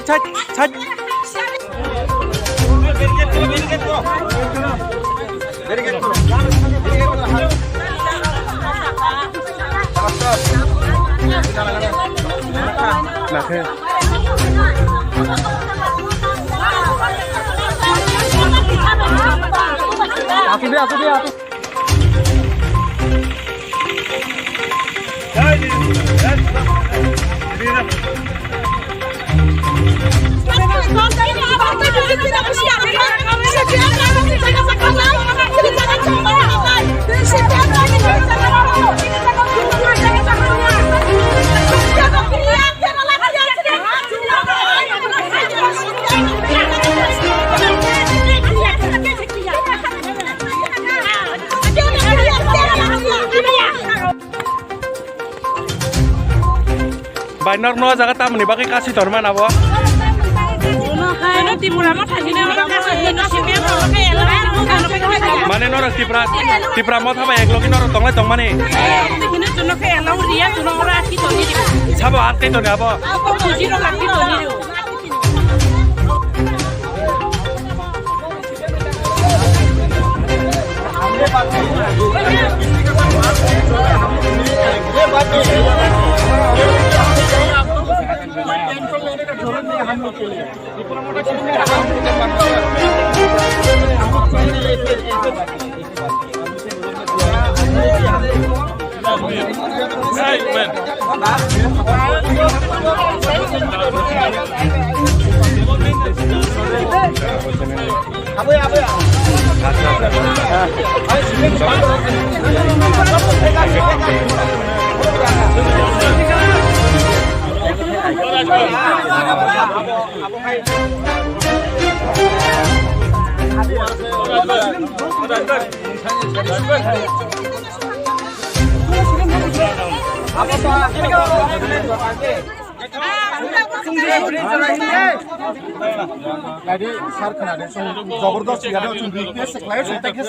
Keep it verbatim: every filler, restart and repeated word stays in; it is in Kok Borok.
Side, side. Nakhe. Asu de, asu de, asu. Bai, nor no jaga tamni bagwi kasi tor mana bo? Ano Tripura mo thangina, ano kasi hino simi, ano ke ela, ano ke ela. Mane norok Tripura, Tripura motha bai eklogi norok tonglai tongmani. Hino jono ke ela, uriya jono ora aki toni. Sabo at kai toni abo. Ako bujiro laki toni. Nadi sar khna de, chwng jabardast ya de, chwng request khlai, chwng tei khe